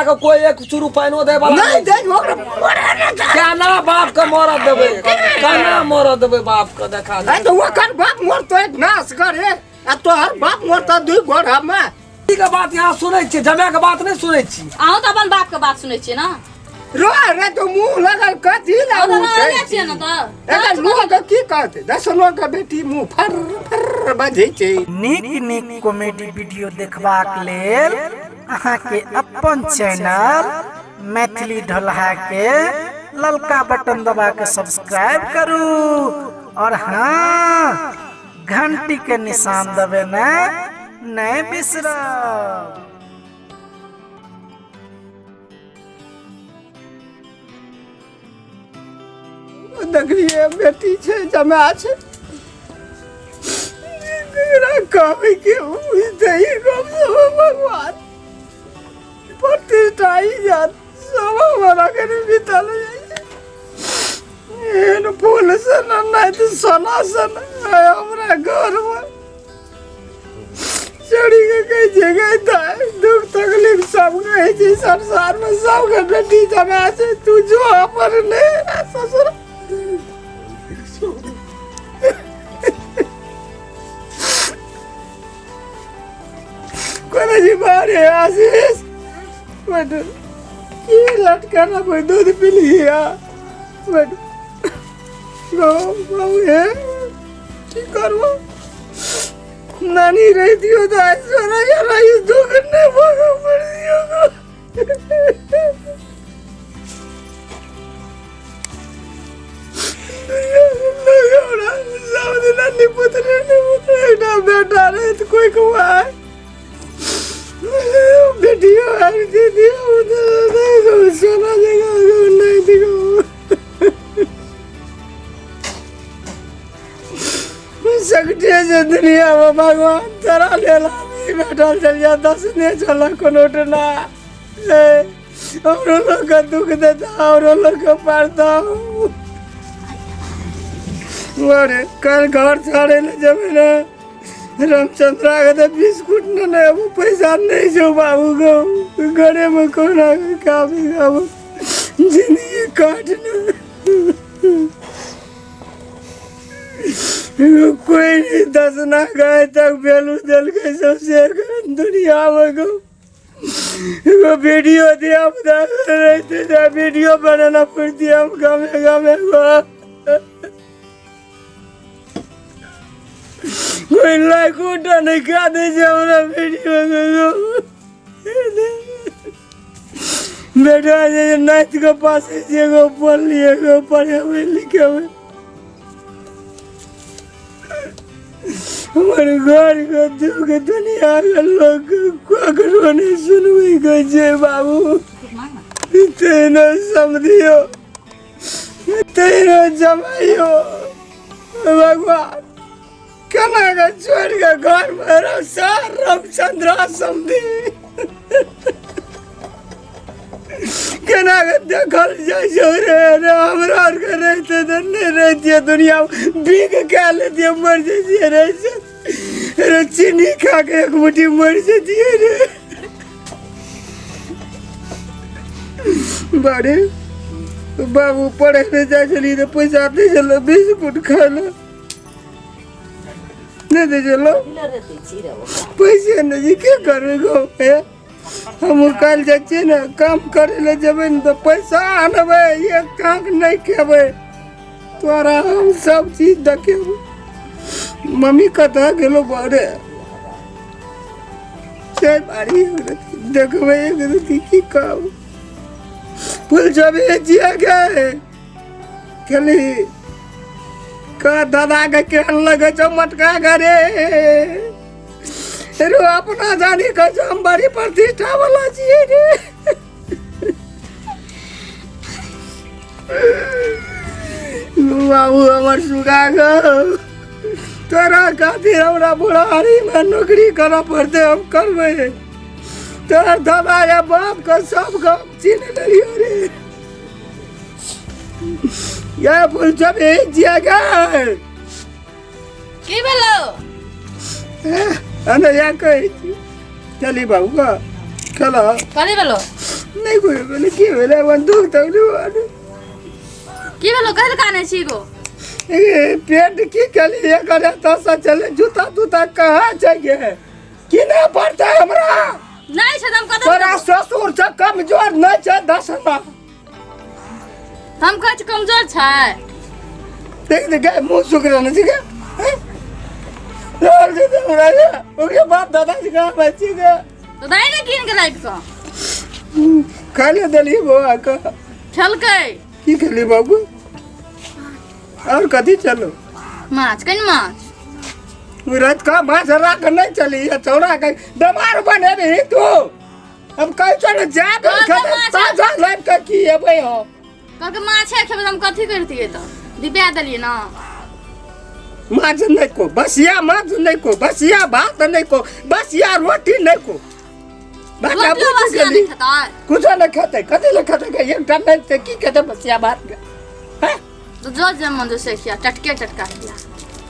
के कोई एक चूरू पानिओ दै वाला नहीं दे ओकरा मरे ने दे। केना बाप के मरद देबै केना मरद देबै बाप के देखा दे अरे तो ओकर बाप मरतो एक नाश करे आ तोहर बाप मरतो दुई गोड़ में के बात यहाँ सुनै छियै जमाय के बात नहि सुनै छी अहूँ तऽ अपन बाप के बात सुनै छियै ने रो रे तो मुंह लगल कथी ला ओ तऽ उठै रहले छियै ने तऽ एकर लोग की कहते दसनो के बेटी मुंह फर फर बजै छै। नीक नीक कॉमेडी वीडियो देखबाक लेल अहाँके अपन चैनल मैथिली ढोलहा के ललका बटन दबा के सब्सक्राइब करू और हाँ, घंटी के निशान दबेनाइ नहि बिसरब। देखलिए बेटी छै जमा छै, एकरा कहबै के बुझतै ई गप सब? भगवान प्रतिष्ठा इज्जत सब हमरा कनि बीतल जाइ छै। एहन फूल सन नहि तऽ सोना सन आइ हमरा घरमे चढ़ी के कहै छै, गै दाइ, दुख तकलीफ सब कहै छै, संसारमे सबके बेटी जमा छै, तू जो अपन नहि ससुर। कोना जी बारे आशीष बड की लटकाना कोई दूध पी लिया बड गो बाबू हे की करबो? नानी रही दियो तो आज सोना यार ई दुख ने भोग पड़ दियो गो। सब दिन निपुत्र निपुत्र, एकटा बेटा रहे तऽ कोई कमाए, बेटियो आबि दीदी सोना जगह नहीं दिखो सगटे से दुनिया में भगवान तोरा लेल आदमी बैठल चल दस ने चल कोनो टना औरो लोग के दुख देता, औरो लोग के पारता। अरे कल घर छोड़े ले जबे ना रामचंद्रा के तो बिस्कुट न ने वो पैसा नहीं जो बाबू को घरे में कोना के काफी बाबू जिंदगी काटना कोई नहीं। दसना गाय तक बेलू दिल के सबसे दुनिया में को एगो वीडियो दिया रहते थे, वीडियो बनाना पड़ती हम गामे गामे को कोई लाइक उठा नहीं क्या दे हमरा वीडियो के। बेटा जे नाइट के पास एगो पढ़ लिए, एगो पढ़े हुए लिखे हुए हमर घर के दुख दुनिया के लोग ककरो नहीं सुनबै के छै बाबू। तेना समझियो, तेना जमाइयो, भगवान केना के छोड़ के घर में रह रामचंद्रा समझी केना के देखल जाइ छै रे? रे हमरा आरके रहिते तऽ नहि रहितियै दुनिया, भीख खा लेतियै, मरि जैतियै रे। रे चीनी खा के एक मुट्ठी मरि जैतियै रे। बारे बाबू, पढ़े नहि जाइ छलियै तऽ पैसा दै छलै बिस्कुट खाय लए, नहि दै छलौ पैसे नहि छै। की करबै गो हे? हम काल्हि जाइ छियै ने काम करै लए, जेबै ने तऽ पैसा आनबै, एक कांक नहि खेबै तोरा, हम सब चीज देखेबै। मम्मी कतऽ गेलो? बड़े छै बाड़ी, देखबै एक रत्ती। की कहब फूल छवि जिया गे खेली का दादा के केहन लगै छौ मटका करे रो? अपना जानी कहै छौ हम बड़ी प्रतिष्ठा वाला छियै रे। बाबू हमर सुगा गो, तोरा खातिर हमरा बुढ़ारीमे नौकरी करऽ पड़तै, हम करबै। तोहर दादा या बाप के सब गप चिन्ह लेलियो रे। ये फूल सब जिया गे। की भेलो? अने या कहै छी, चली बाबू का खेला। कथी भेलो? नहि कोइ भेलै की भेलै अपन दुख तकलीफ। की भेलो कहल काने छी गो? ए, पेट की केली एकर एतऽ चले जूता तूता कहाँ छै गे? किने पड़तै हमरा? नहीं छै त हम कतऽ तोरा ससुर से कमजोर नहि छै दसना। हम कहै छी कमजोर छै। देख देख गे, मुँह सुख रहने छै गे। हैं? रहल छै तऽ हमरा गे। ओकरे बाप दादा जी कहाँ बची गे? तो दाइ ने कीन के लाबि कऽ खाय ले देली बौआ के। खेलकै। की खेली बाबू? और कथी चलो? माछ कनि माछ। रात का माछ राख नहीं चली ये चौड़ा के बीमार बनेबही तू। हम कहै छौ ने जा कहलकै खेतै माछ ताजा लाबि कऽ की एबै हम? कहलकै माछे खेबै तऽ हम कथी करतियै तऽ दिपा देलियै ने। माछ नहीं को बसिया, माछ नहीं को बसिया, भात नहीं को बसिया, रोटी नहीं को। बाटा रोटियो बुझि बसिया गेली। नहि खेतै? कुछो नहीं खेतै। कथी लए खेतै गे? एकटा नहीं छै की खेतै बसिया भात के? हैं? तो जो जे मन से खिया, टटके टटका खिया।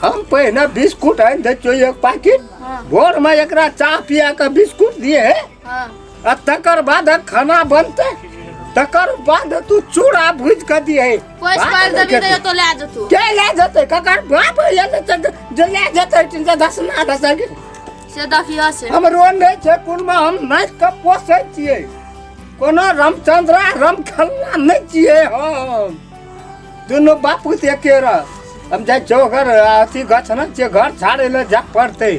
हम पहिने बिस्कुट आनि दै छियौ एक पैकेट। हाँ। भोर में एकरा चाह पिया के बिस्कुट दिए है। हाँ। आ तकर बाद खाना बनतै, तकर बाद तू चूड़ा भूज के दिए। पैस पार देबी तऽ तो लए जेतौ। के लए जेतै? ककर बाप लए जेतै जे लए जेतै? तिनका दसना दसा के से देखियो से। हमरो नहि छै कुलमे, हम नाचि कऽ पोसै छियै। कोनो रामचंद्रा रामखलना नहि छियै हम। दुनू बापूत एके रह। हम जाइ छियै ओकर अथी गछ ने छियै, घर छाड़ै लए जाय पड़तै।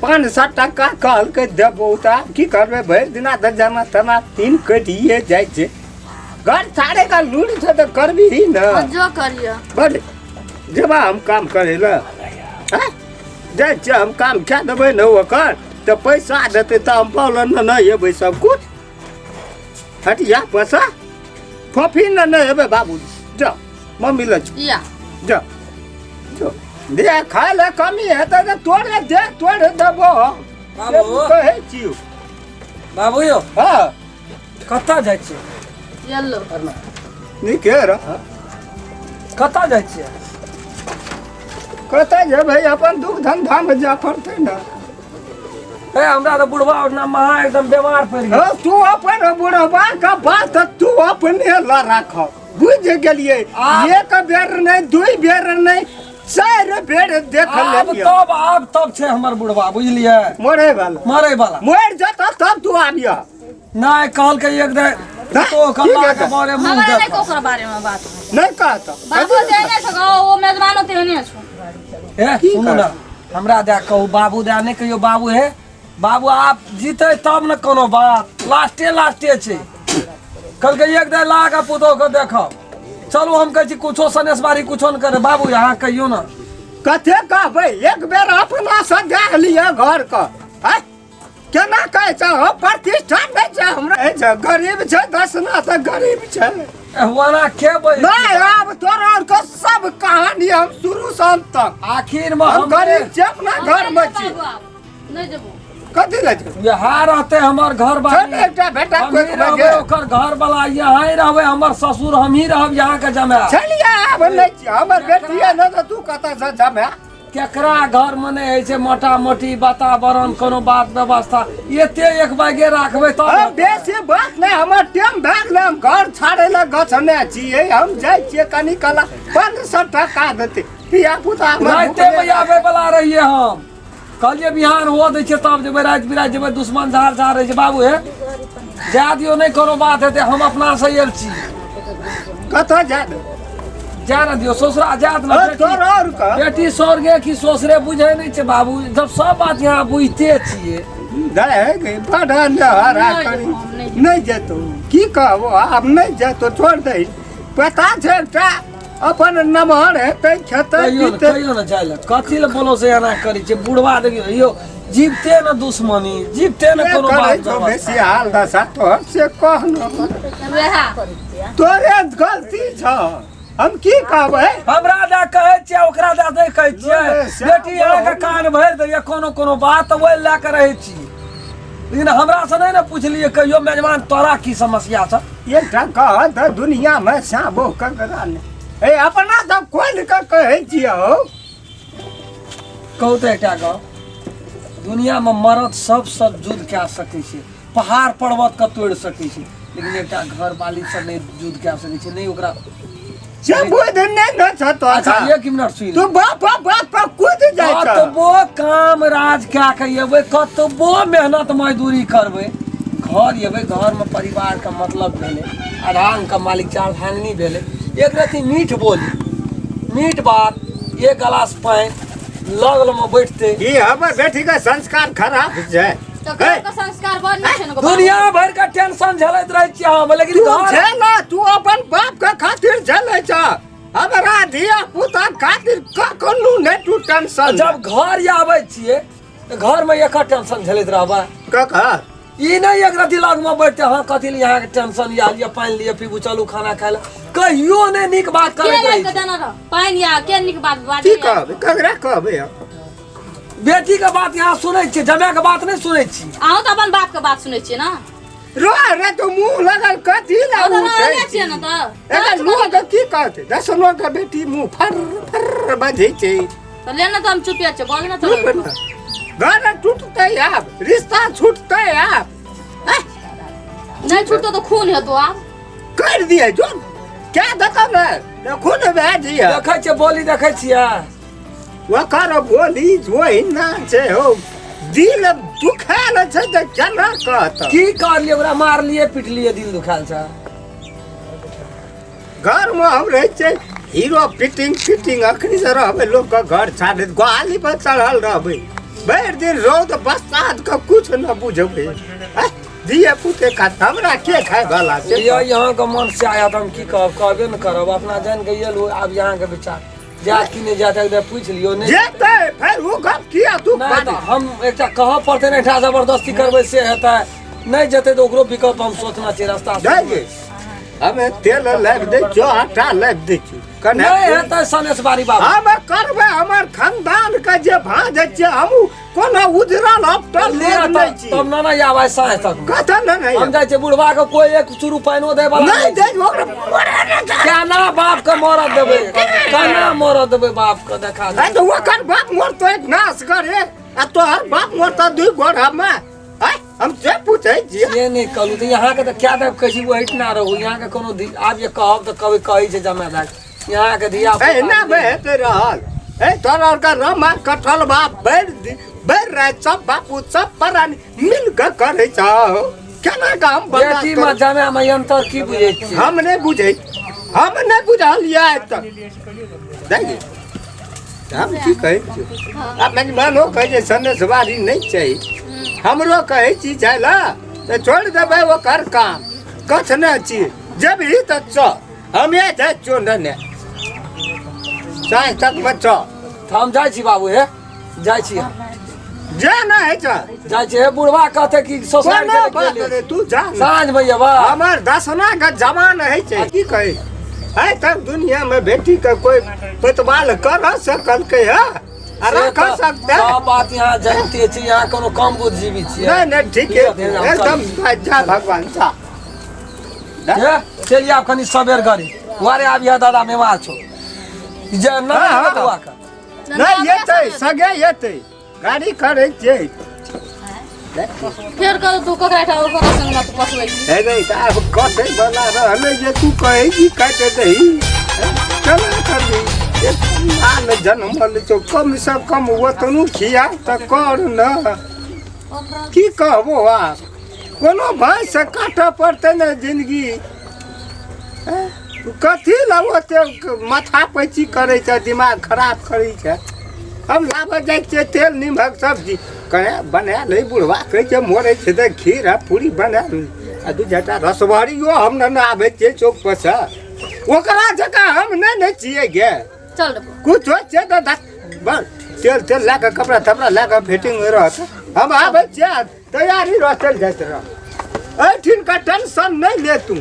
500 टका कहलकै देबौ तऽ आब की करबै? भरि दिना तऽ जेना तेना तीन कटिए जाइ छै। घर छाड़े का लूरि छै तऽ करबही ने। हाँ, जो करियो। बड जेबा हम काम करै लए। आँय? जाइ छियै हम काम कए देबै ने ओकर तऽ पैसा देतै तऽ हम बौलन ने नहि एबै सब कुछ हटिया पैसा फोफी ने नहि एबै। बाबू जाओ मम्मी लग जाओ। या। जाओ जो दे खाय लए कमी हेतै तऽ तोरे दे तोड़ि देबो हम। बाबू। कहै छियौ। बाबू यौ। हँ। कतऽ जाइ छियै? येलो। नीके रह। कतऽ जाइ छियै? कतऽ जेबै? अपन दुख धंधामे जाय पड़तै ने। ए हमरा तऽ बुढ़वा ओहिना महा एकदम बीमार पड़ि गेल। हँ, तू अपन बुढ़वा के बात तू अपने ल राख, बुझि गेलियै? एक बेर नहि, दुइ बेर नहि, चारि बेर देख आब लेलियै। तब आब तब छै हमर बुढ़वा, बुझलियै? मरे वाला। मरे वाला। मरि जतऽ तब तू आबियह। नहि कहलकै एक दे तो की कल्ला के कहतै? बारे मुँह हमरा नहि देखऽ। ओकर बारे में बात नहि कहत। बाबू तेहने छौ गो, ओ मेजबानो तेहने छौ। ए की सुनू ने, हमरा दए कहू, बाबू दए नहि कहियौ। बाबू हे बाबू, आप जीते तब ने कोनो बात। लास्टे लास्टे छै। कहलकै एक दे लाग आ पुतोह के देखब। चलू हम कहै छी कुछो सनेसबारी कुछो ने करे। बाबू अहाँ कहियौ ने। कथे कहबै? एक बेर अपना से देख लिअ घर के। आँय? केना कहै छै हम प्रतिष्ठा नहि छै हमरा। ए छै, गरीब छै दसना तऽ गरीब छै। ओना के बजै? नहि आब तोरा आरके सब कहानी हम शुरू से अंत तक। आखिर में हम गरीब छियै, अपना घर में छी। बाबू आब नहि जेबो। कथी लए जेबै? यहाँ रहते हमर घर छै बाली। ने एकटा बेटा हमही कोइ रहबै ओकर घर वाला, यहाँ रहबै हमर ससुर, हमही रहब यहाँ के जमाय। छलियै आब नहि छियै। हमर बेटिए नहि तऽ तू कतऽ से जमाय? केकरा घर में नहि होइ छै मोटा मोटी वातावरण, कोनो बात व्यवस्था एते एक बैगे राखबै तब हम बेसी बात नहि, हमर टाइम भए गेलै। हम घर छाड़ै लए गछने छियै, हम जाइ छियै। कनि कला 500 टका देतै धिया पुता हमर। राइते में आबै वाला रहियै हम, कहलियै बिहान हुअ दै छियै तब जेबै। राति बिराति जेबै दुश्मन झाड़ झाड़ रहै छै। बाबू हे जा दियौ, नहि कोनो बात हेतै। हम अपना से आयल छी। कतऽ जा दे? जा ने दियौ ससुरा जात ने। हँ, तोरा आओर कह। बेटी स्वर्गे की ससुरे बुझै नहि छै बाबू, जब सब बात यहाँ बुझिते छियै। जाय गे, बड़ हरा नहि करी। जेबो, हम नहि जेबो। नहि जेतौ की कहबो? आब नहि जेतौ, छोड़ दही। पता छै एकटा अपन नमहर हेतै खेतै कहियो ने पीतै। कहियो ने जाय लए कथी लए बोलो से एना करै छै बुढ़वा। देखियौ यौ, जीवते ने दुश्मनी, जीवते ने के कोनो करै बात छौ व्यवस्था। बेसी हाल दशा तोहर से कह न। वएह तोरे गलती छौ, हम की कहबै? हमरा दए कहै छियै, ओकरा दए नहि कहै छियै। नहि, से बेटी अहाँके कान भरि दैया कोनो कोनो बात, ओहि लए कऽ रहै छी। लेकिन हमरा से नहि ने पुछलियै कहियो मेजबान तोरा की समस्या छौ? एकटा कह तऽ दुनियामे साबो ककरा नहि ए अपना सब खोलि कऽ कहै छियौ। कहू तऽ एकटा गप, दुनियामे मर्द सबसँ युद्ध कए सकै छै, पहाड़ पर्वतके तोड़ि सकै छै, लेकिन एकटा घर वाली से नहि युद्ध कए सकै छै, नहि ओकरा से बोध नहि न छ तो। अच्छा, एक मिनट सुनि। तू बाप बाप पर कूद जाइ छ। कतबो काम राज कए के एबै, कतबो मेहनत मजदूरी करबै, घर एबै, घरमे परिवारके मतलब भेलै आधा अंगके मालिक चार भांगनी भेलै। एक रति मीठ बोली, मीठ बात, एक गिलास पानि लगलमे बैठते। ई हमर बेटी के संस्कार खराब छै। तऽ घरके संस्कार बड़ नीक छै ने गो बाबू। दुनिया भरि के टेंशन झेलैत रहै छियै हम, लेकिन तू घर झेल, तू अपन बाप के खातिर झेलै छ, हमरा धिया पुता खातिर कखनो नहि तू टेंशन। जब घर आबै छियै तऽ घरमे एकर टेंशन झेलैत रहबै। ककर? ई नहि एक रति लगमे बैठते, हाँ कथी लिए अहाँके टेंशन आयल यऽ, पानि लिअ पीबू, चलू खाना खाय लए, कहियो नहि नीक बात के करैत रहै लाबि कऽ छै। देने रह पानि या के नीक बात की बाजै? कहबै, ककरा कहबै हम? बेटी के बात यहाँ सुनै छियै, जमाय के बात नहि सुनै छी। अहूँ तऽ अपन बाप के बात सुनै छियै ने? रो रे, तो मुंह लगल कथी ला ओ तऽ उठै रहले छियै ने तऽ एकर लोग की कहतै? 10 लोग के बेटी मुंह फर फर बजै छै। तऽ ले ने, तऽ हम चुपिया छियै, बोल ने। चुप तऽ ने। घर टूटतै आब, रिश्ता छूटतै आब। नहि छूटतो तऽ खून हेतो आब। कर दिए जो क्या देतौ ने, देखू ने भए दिए। देखै छियै बोली, देखै छियै ओकर बोली ओहिना छै हौ, दिल दुखायल छै तऽ केना कहत? की करलियै ओकरा, मारलियै पिटलियै, दिल दुखायल छै? घरमे हम रहै छियै हीरो फिटिंग फिटिंग, अखनी से रहबै लोकके घर छाड़ैत, गोहाली पर चढ़ल रहबै भरि दिन, रौद बरसात के कुछ न बुझबै। आँय, धिये पुते खात, हमरा के खाय वाला से? यह यहाँ के मन से आया तऽ हम की कहब, कहबे ने करब। अपना जान के एलहुँ, आब यहाँ के विचार जायत कि नहि जायत एक बेर पूछि लियौ। नहि जेतै, फेर ओ गप किया तू? नहि तऽ हम एकटा कहऽ पड़तै ने, एकटा जबरदस्ती करबै से हेतै नहि। जेतै तऽ ओकरो विकल्प हम सोचना छै रास्ता। नहि गे, हमे तेल लाबि दै छियौ, आटा लाबि दै छियौ कने। नहि हेतै सनेस बारी बाबू। हम करबै, हमर खानदान के जे भाँज छियै, हम कोनो उजरल अपटल लिअ लोक नहि छी। तब ना ना आबै साँझ तक। कतऽ ने नहि हम जाइ छियै, बुढ़वा के कोई एक चूरू पानिओ दै वाला नहि दै, ओकरा मरे नहि दे। केना बाप के मरद देबै, केना मरद देबै बाप के देखा आइ तऽ ओकर बाप मरतै नाश करे आ तोहर बाप मरतै दुइ गोढ़ामे। आइ हम से पूछै छियै। से नहि कहलहुँ तऽ यहाँके तऽ क्या देब कहै छी, ओहिठिना रहू। यहाँके कोनो आब जे कहब तऽ कभी कहै छै जमा दाय यहाँके धिया पुता। एहिना हेतै रहल ए तोरा आरके रमा कटल बाप भरि राति सब बापू सब प्राणी मिल कऽ करै छौ, केना कऽ हम बर्दाश्त बेटी मे करब? जमा मे अंतर की बुझै छियै? हम नहि बुझै, हम नहि बुझलियै आइ तक। देखी, हम की कहै छियौ, आब मेजबानो कहै छै सनेसबारी नहि चाही, हमरो कहै छी जाय लए तऽ छोड़ि देबै ओकर काम। कछ नहि छी, जेबही तऽ चल, हमे जाइ छियौ ने साँझ तकमे चल। तऽ हम जाइ छी बाबू, हे जाइ छी हम। जे नहि होइ छै। जाइ छी हे, बुढ़वा कहतै कि ससुराल कोनो गेलै, बात गेलै। नहि, तू जा ने। साँझ मे अयबा। हमर दसना के जवान होइ छै, की कहै आइ तक दुनिया में बेटी के कोई प्रतिपाल कर सकलकै है आ से रख तऽ सकते? सब बात यहाँ जानिते छी, यहाँ कोनो कम बुद्धिजीवी छियै? नहीं नहीं, ठीक है। ठीक है, एकदम जा भगवान जा। हे, चलि आब कनि सबेर गरी वारे आबिह, दादा बीमार छौ जे ना। हाँ, हाँ। बौआ के नहीं एतै, सगे एतै, गाड़ी करै छियै। फेर कह तू ककरा ठाम ओकरा संग मत पठबै छी। हे रे, तऽ आब कटै वाला रहलै जे तू कहै छी काटि दही, केना करबी? एक माल जनमल छौ, कम से कम ओतनो खिया तऽ कर न। की कहबो आब, कोनो भाइ से काटऽ पड़तै ने जिंदगी। हैं? तू कथी लए ओते माथा पैची करै छै, दिमाग खराब करै छै? हम लाबऽ जाइ छियै तेल नीमक सब्जी कने बना लै, बुढ़वा कहै छै मरै छै तऽ खीर आ पूरी बना लै आ दू चारिटा रसभरियो हम ने आबै छियै चौक पर से, ओकरा जकाँ हम नहि ने छियै गे। चल रे। कुछ होइ छै तऽ बस तेल तेल लए कऽ, कपड़ा तपड़ा लए कऽ फिटिंग रहत, हम आबै छियै, तैयारी रह, चलि जाइत रह। एहिठिनका टेंशन नहि ले तू।